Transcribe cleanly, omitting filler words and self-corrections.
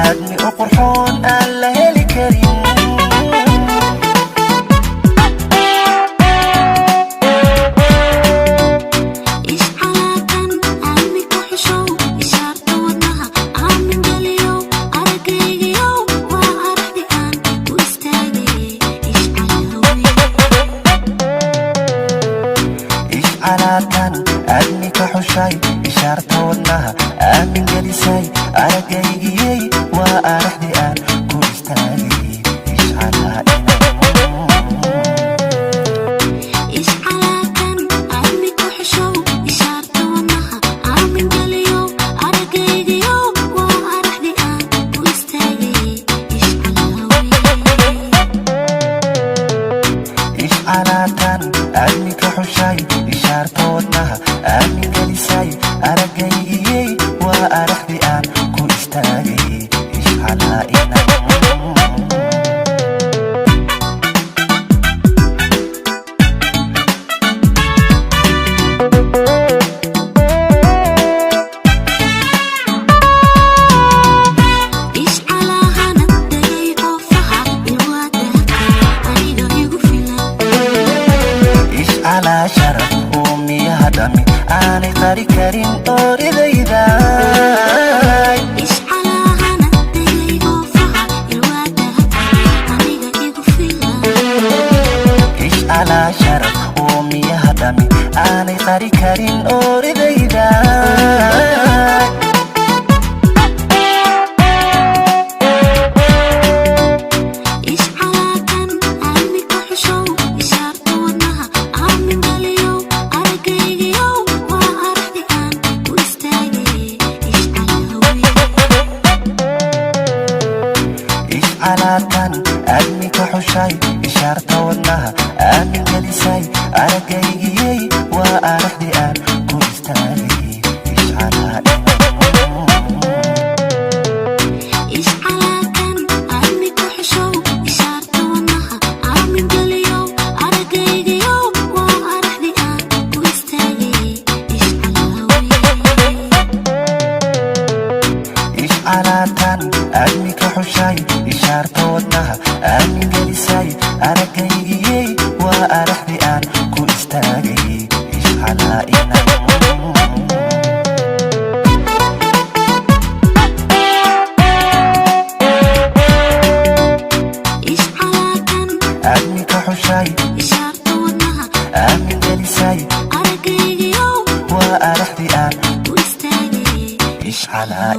Aadmi u qurxoon aan la heli karin. Ishcalaakan aadmi ku xushow, ishaarta wadnaha aamin geliyow, aragaygiyow, waa araxdi aan ku istaagay. Ishcalaawe. Ishcalaatan aadmi ka xushay, ishaarta wadnaha aamin gelisay, aragaygiyey, waa araxdi aan ku istaagay. Ishcalaa inan. Ishcalaakan aadmi ku xushow, ishaarta wadnaha aamin geliyow, aragaygiyow, waa araxdi aan ku istaagay. Ishcalaawe. Ishcalaatan aadmi ka xushay, ishaarta wadnaha aamin gelisay, aragaygiyey, waa araxdi aan ku istaagay. Ishcalaa inan. Ishcalahana degay oofaha ilwaadaka aniga igu filan. Ishcalaa sharaf uumiyaha dhami aanay qari karin ooridayda. Ishcalahana degay oofaha ilwaadaka aniga igu filan. Ishcalaa sharaf uumiyaha dhami aanay qari karin ooridayda. Ishcalaakan aadmi ku xushow, ishaarta wadnaha aamin geliyow, aragaygiyow, waa araxdi aan ku istaagay. Ishcalaawe. Ishcalaatan aadmi ka xushay, ishaarta wadnaha aamin gelisay, aragaygiyey, waa araxdi aan ku istaagay. Ishcalaa inan. Ishcalaakan aadmi ku xushow, ishaarta wadnaha aamin geliyow, aragaygiyow, waa araxdi aan ku istaagay. Ishcalaawe. Ishcalaatan aadmi ka xushay, ishaarta wadnaha aamin gelisay, aragaygiyey, waa araxdi aan ku istaagay. Ishcalaa inan. Ishcalaakan aadmi ka xushay, ishaarta wadnaha aamin gelisay, aragaygiyow, waa araxdi aan ku istaagay. Ishcalaa.